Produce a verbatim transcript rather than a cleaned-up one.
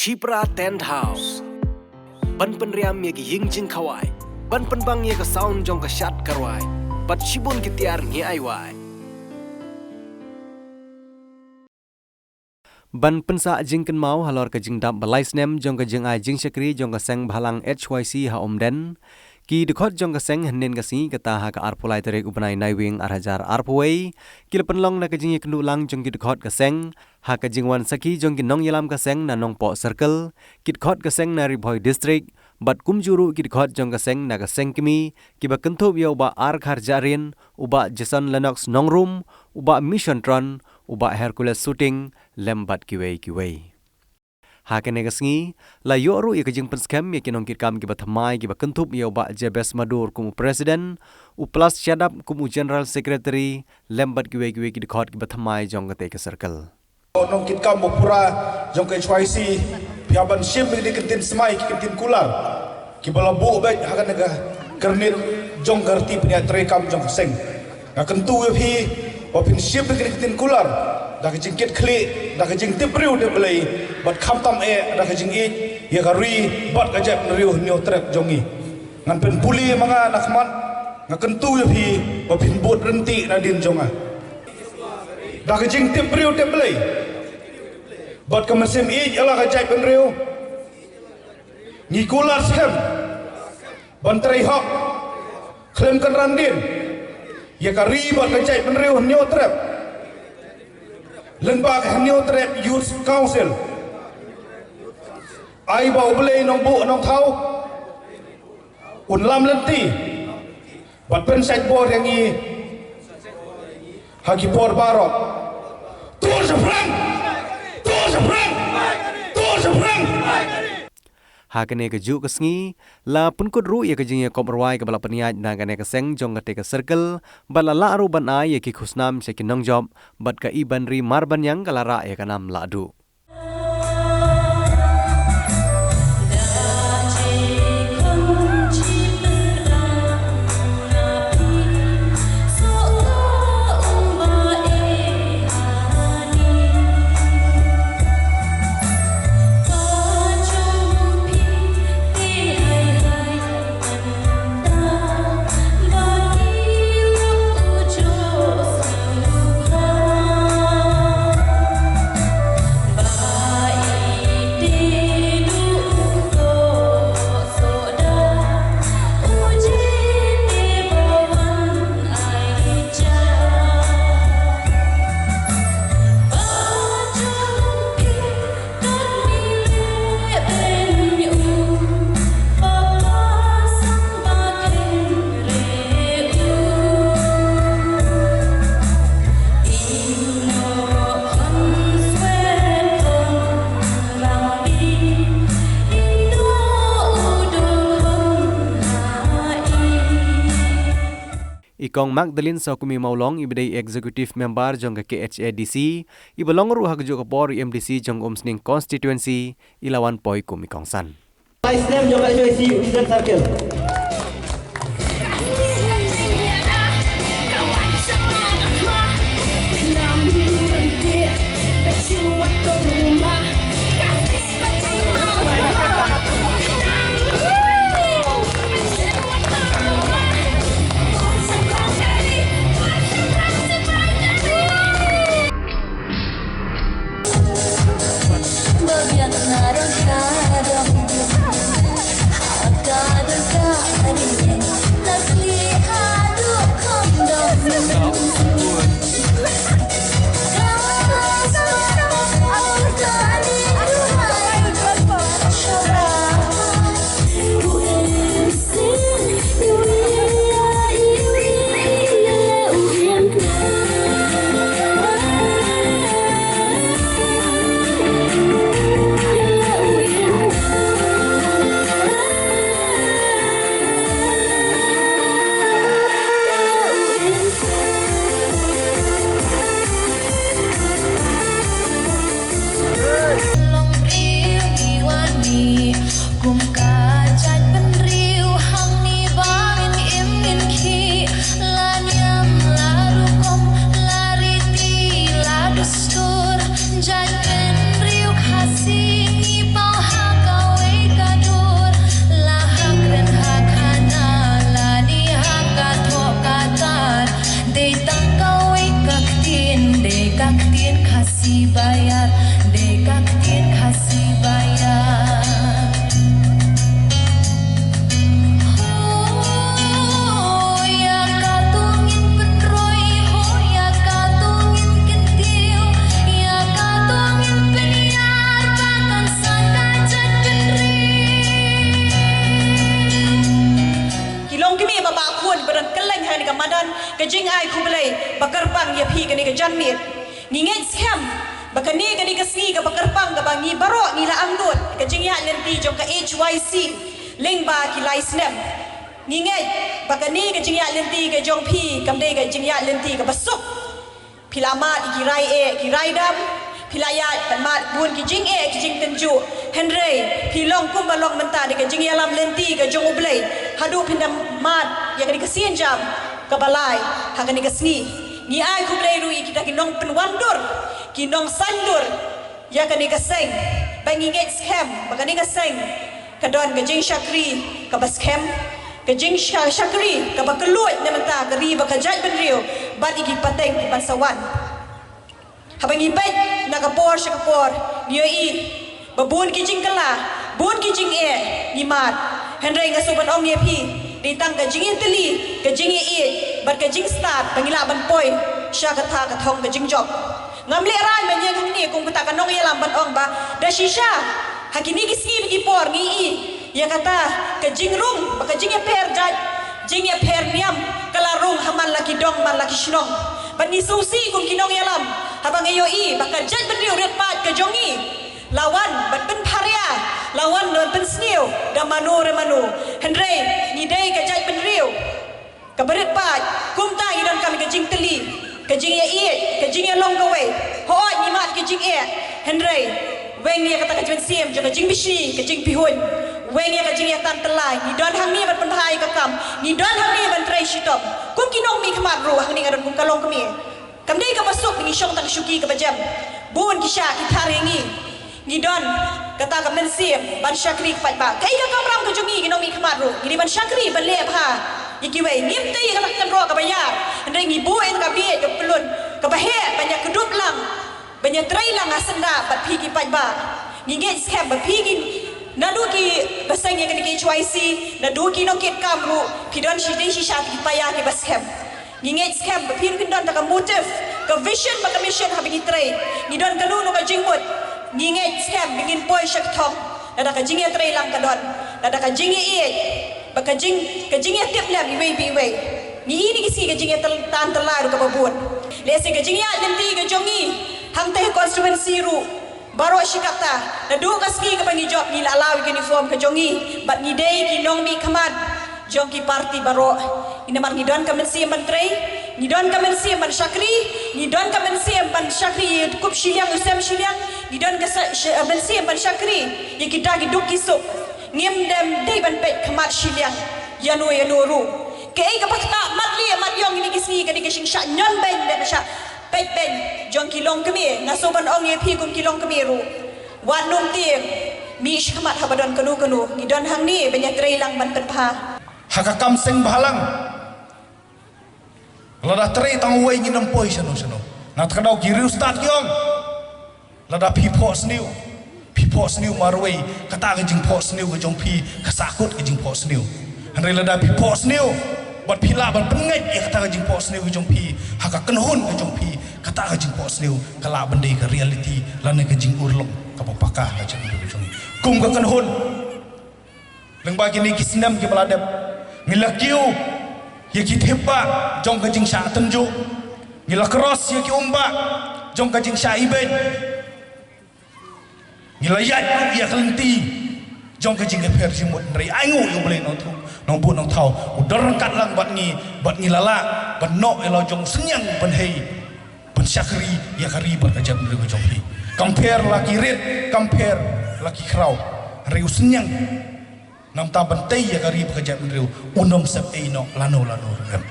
Shipra Tent House. Ban pynriam ïa ki ïing jingkhawai, ban pynbang ïa ka sound jong ka shad ka rwai, bad shibun ki tiar ngi ai wai. Ban pynsah jingkynmaw halor ka jingdap ba lai snem jong ka jingai jingshakri jong ka seng bhalang H Y C ha Umden, ki dkhot jong ka seng hynnin ka sngi, kata ha ka arphew lai tarik u bnai Naiwieng ar hajar arphew wei, ki la pynlong na ka jingïakynduh lang jong ki dkhot ka seng ha ka jingwan sakhi jong ki nongïalam ka seng na Nongpoh Circle, ki dkhot ka seng na Ri Bhoi District, bad kumjuh ruh ki dkhot jong ka seng na ka seng kmie, kiba kynthup ïa u Bah R Kharjahrin, u Bah Jason Lennox Nongrum, u Bah Mission Tron, u Bah Hercules Suting, lem bad kiwei kiwei. Ha kane ka sngi, la ïoh ruh ïa ka jingpynskhem ïa ki nongkitkam kiba thymmai kiba kynthup ïa u Bah Jabez Madur kum u President, u Plas Shadap kum u General Secretary, lem bad kiwei kiwei ki dkhot kiba thymmai jong katei ka circle. Nongkitkam ba pura jong ka H Y C, phi hap ban shim ïa ki ktien smai, ki ktien kular, kiba la buh beit ha kane ka kyrnit jong ka riti pynïaid treikam jong ka seng. Nga kyntu ïa phi ba phin shim ïa ki ktien kular da ka jingkitkhlieh, da ka jingtip briew tip Blei, bad khamtam eh da ka jingïeit ïa ka ri bad ka jaitbynriew Hynñiewtrep jong ngi. Ngan pynpule ma nga na khmat, nga kyntu ïa phi ba phin bud ryntih nadien jong nga. Da ka jingtip briew tip Blei bad ka mynsiem ïeit ïa la ka jaitbynriew, ngi kular skhem ban trei hok khlem kynran dien ïa ka ri bad ka jaitbynriew Hynñiewtrep. Lyngba ka Hynñiewtrep Youth Council, ai ba U Blei Nongbuh Nongthaw un lam lynti bad pynshait bor ïa ngi ha ki por baroh. Tur shaphrang! Tur shaphrang! Tur shaphrang! Ha kane kajuh ka sngi, la pynkut ruh ïa ka jingïakop rwai kaba la pynïaid na kane ka seng jong katei ka circle, bad la lah ruh ban ai ïa ki khusnam sha ki nongjop, bad ka Ibanri Marbaniang ka la rah ïa ka nam lahduh. I Kong Magdalene Sawkmie Mawlong, iba dei Executive Member jong ka K H A D C, iba long ruh ha kajuh ka por i M D C jong Umsning Constituency, i la wan poi kum i kongsan. Lai snem jong ka H Y C Umden Circle. Khasi Bayar, dei ka ktien Khasi Bayar. Ho, ïa kato ngin pynroi, ho, ïa kato ngin kyntiew, ïa kato ngin pynïar, ba kan sah ka jaitbynriew. Ki longkmie ba bah khun ba don kylleng ha kane ka madan, ka jingai khublei ba kyrpang ïa phi kane ka janmiet. Ngi ngeit skhem ba kane, kane ka sngi kaba kyrpang kaba ngi baroh ngi la angnud, ka jingïaid lynti jong ka H Y C lyngba ki lai snem. Ngi ngeit ba kane ka jingïaid lynti ka jong phi kam dei ka jingïaid lynti kaba suk. Phi la mad ïa ki rai eh, ki rai dam. Phi la ïaid ban mad bun ki jingeh, ki jingtynjuh. Hynrei phi long kumba long mynta da ka jingïalam lynti ka jong U Blei, haduh phin da mad ïa kane ka sienjam kaba lai ha kane ka sngi. Ngi ai khublei ruh ïa kita ki nongpynwandur, ki nongsaiñdur ïa kane ka seng. Ba ngi ngeit skhem ba kane ka seng ka don ka jingshakri kaba skhem, ka jingshakri kaba kylluid na bynta ka ri bad ka jaitbynriew bad ïa ki pateng kiban sa wan. Haba ngi peit na ka por sha ka por, ngi ïohi ba bun ki jingkylla, bun ki jingeh ngi mad. Hynrei nga sngewbha ban ong ïa phi, dei tang ka jingïatylli, ka jingïaieit bad ka jingstad ba ngi lah ban poi sha kata ka thong ka jingjop. Ngam lehrain ban ïeng hangne kum kata ka nongïalam ban ong ba da shisha ha kine ki sngi bad ki por ngi i ïa kata ka jingrung bad ka jingïapher jait, jingïapher niam, ka la rung ha man la ki dong man la ki shnong. Bad ngi sngewsih kum ki nongïalam haba ngi ïohi ba ka jaitbynriew rit paid ka jong ngi la wan ban pynpharia, la wan ban pynsniew da mano re mano. Hynrei ngi dei ka jaitbynriew kaba rit paid, kumta ngi donkam ka jingtylli, ka jingïaieit, ka jingïalong kawei. Hooid ngi mad ka jingeh, hynrei weng ïa kata ka jingpynsiem jong ka jingbishni, ka jingpynhun. Weng ïa ka jingïatan tyllai. Ngi don hangne ban pynbha ïa ka kam, ngi don hangne ban trei shitom. Kum ki nongmihkhmat ruh hangne nga don kum ka longkmie. Kam dei kaba suk ngi shong tang shuki kaba jem. Bun ki sha ki thar ïa ngi. Ngi don kata ka mynsiem ban shakri paidbah. Kaei ka kamram ka jong ngi ki nongmihkhmat ruh, ngi dei ban shakri ban leh bha ïa kiwei. Ngim tei ïa kata ka kynroh kaba ïar, hynrei ngi buh ïa ka bieit ka pyllun kaba heh ban ïakdup lang, ban ïatrei lang ha syndah bad phi ki paidbah. Ngi ngeit skhem ba phi ki, naduh kiba seng ïa kane ka H Y C, naduh ki nongkitkam ruh, phi don shi dei shisha ki paia kiba skhem. Ngi ngeit skhem ba phi ruh phin don da ka motive, ka vision bad ka mission haba ngi trei. Ngi don kano kano ka jingmut. Ngi ngeit skhem ba ngin poi sha ka thong lada ka jingïatreilang ka don, lada ka jingïaieit bad ka jing, ka jingïatiplem iwei pa iwei. Ngi i ïa ki sngi ka jingïatan tyllai ruh kaba bun. Lehse ka jingïaid lynti ka jong ngi hangta ha constituency ruh baroh shi katta, naduh ka sngi kaba ngi jop ngi la law ïa ka uniform ka jong ngi bad ngi dei ki nongmihkhmat jong ki party baroh. Namar ngi don ka mynsiem ban trei, ngi don ka mynsiem ban shakri, ngi don ka mynsiem ban shakri ïa u kup shiliang u sem shiliang, ngi don ka sa-, sh-, mynsiem ban shakri ïa kita ki duk ki suk. Ngim dei ban peit khmat shiliang ïano ïano ruh. Kaei kaba ktah mat lieh mat ïong ïa kine ki sngi ka dei ka jingshah ñion beiñ bad ka shah peit beiñ jong ki longkmie. Nga sngewbha ban ong ïa phi kum ki longkmie ruh, wat nym tieng, mih shakhmat haba don kano kano. Ngi don hangne ban ïatreilang ban pynbha. Ha ka kam seng bhalang, lada trei tang uwei ngin ym poi shano shano. Na kata ka daw ki riewstad ki ong, lada phi phohsniew, phi phohsniew marwei, kata ka jingphohsniew ka jong phi ka sahkut ka jingphohsniew. Hynrei lada phi phohsniew bad phi lah ban pynngeit ïa kata ka jingphohsniew ka jong phi ha ka kynhun ka jong phi, kata ka jingphohsniew ka lah ban dei ka reality lane ka jingurlong kaba paka ha ka jingim ka jong phi. Kum ka kynhun, lyngba kine ki snem kiba la dep, ngi la kiew ïa ki thep bah jong ka jingshah tynjuh. Ngi la cross ïa ki um bah jong ka jingshah ibeiñ. Ngi la ïaid ruh ïa ka lynti jong ka jingïapher jingmut, hynrei ainguh ïa U Blei Nongthaw, Nongbuh Nongthaw u don ryngkat lang bad ngi, bad ngi la lah ban noh ïa la jong synñiang ban hei ban shakri ïa ka ri bad ka jaitbynriew ka jong phi. Kam pher la ki rit, kam pher la ki khraw, hynrei u synñiang namar ban tei ïa ka ri bad ka jaitbynriew, un ym sep ei noh lano lano ruh em.